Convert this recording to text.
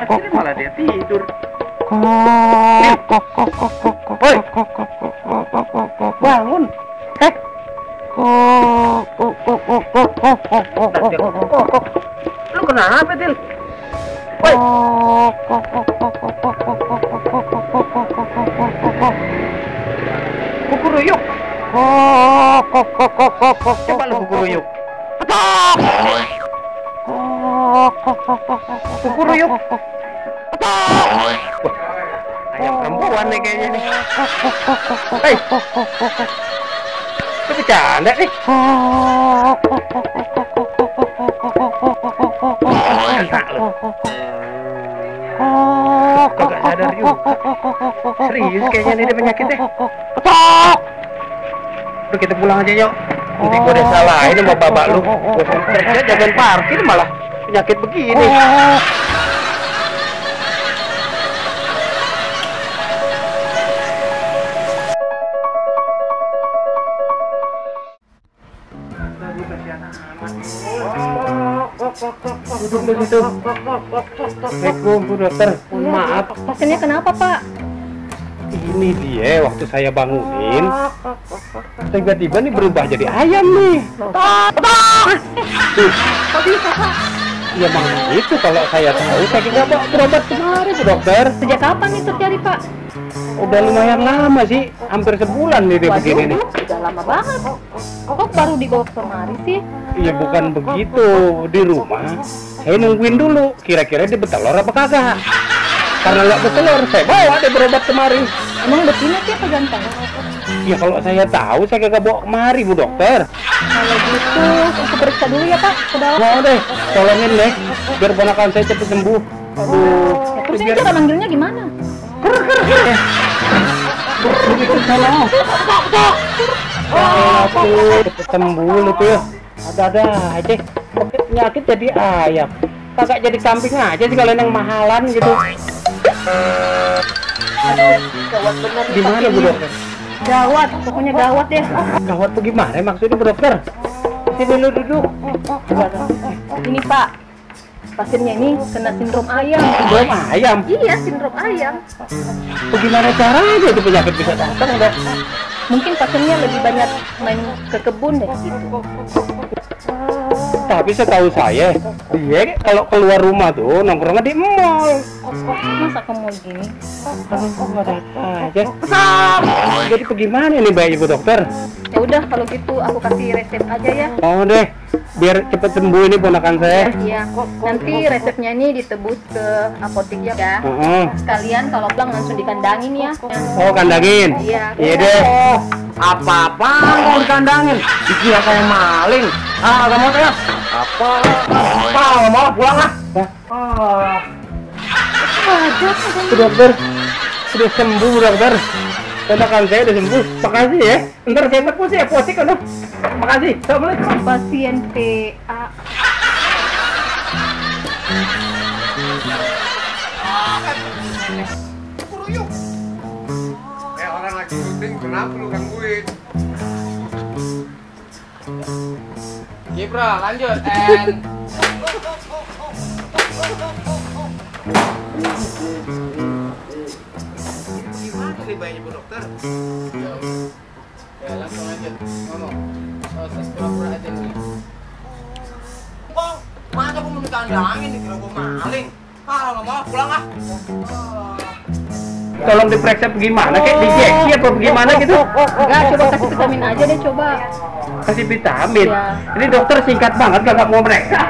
parkir malah dia tidur. Woi, bangun. Lu kenapa, Til? Woi. Kukuruyuk. Coba lu kukuruyuk. Kukuruyuk. Ayam perempuan nih kayaknya nih. Hei, lu bercanda nih. Enak lu. Kagak sadar juga. Serius kayaknya nih dia penyakitnya. Udah kita pulang aja yuk. Nanti gua udah salahin sama bapak lu. Kerja jangan parkir malah penyakit begini. Duduk di situ. Assalamualaikum Bu Dokter. Mohon maaf. Pasiennya kenapa, Pak? Ini dia waktu saya bangunin. Tiba-tiba nih berubah jadi ayam nih. Kok bisa, Pak? Ya memang itu kalau saya tahu saya nggak bawa berobat kemarin Bu Dokter. Sejak kapan itu terjadi, Pak? Udah lumayan lama sih, hampir sebulan nih dia begini nih. Udah lama banget. Kok baru dibawa kemari sih? Iya bukan begitu, di rumah saya nungguin dulu, kira-kira dia bertelur apa kagak. Karena nggak bertelur, saya bawa dia berobat kemarin. Emang betina sih apa ganteng? Ya kalau saya tahu, saya kagak bawa kemari Bu Dokter. Kalau gitu, aku periksa dulu ya, Pak. Ke dalam. Mau deh, tolongin deh, biar ponakan saya cepet sembuh. Aduh, Terus ini cara manggilnya gimana? begitu salah. Aku cepet sembuh itu ya. Ada-ada aja, penyakit jadi ayam. Kagak jadi kambing aja sih kalian yang mahalan gitu. Gawat bener. Gimana Bu Dokter? Gawat, pokoknya gawat deh. Gawat bagaimana maksudnya Bu Dokter? Sini lu duduk. Ini, Pak. Pasiennya ini kena sindrom ayam. Sindrom ayam? Iya, sindrom ayam. Bagaimana caranya itu penyakit bisa datang, Dok? Mungkin pasiennya lebih banyak main ke kebun deh gitu. Tapi setahu saya, dia kalau keluar rumah tuh nongkrongnya di mall. Masa ke mall gini? Aduh, ada aja. Jadi bagaimana nih Mbak Ibu Dokter? Ya udah kalau gitu aku kasih resep aja ya. Oh deh, biar cepet sembuh ini ponakan saya. Iya. Nanti resepnya ini ditebus ke apotek ya. Sekalian kalau pulang langsung dikandangin ya. Oh kandangin? Iya. Iya deh. Apa-apa mau dikandangin? Dikira kayak maling. Ah, gak mau saya. Apa? Gak mau pulang lah. Bu Dokter, sudah sembuh Bu Dokter. Ponakan saya udah sembuh. Makasih ya. Ntar saya tepus ya, posik kan. Makasih. Assalamualaikum. Pasien PA. Kuruyuk. Orang lagi syuting, kenapa lu gangguin? Oke bro, lanjut and Gimana nih bayinya Bu Dokter? ya langsung aja ngomong. Proses pura-pura aja nih. Bang, masa gua mau dikandangin dikira gua maling? Ah, nggak mau, pulang ah. Tolong diperiksa bagaimana, kayak diinjeksi apa bagaimana gitu? Enggak, coba kasih vitamin aja deh coba. Kasih vitamin. Ya. Ini dokter singkat banget, gak mau mereka.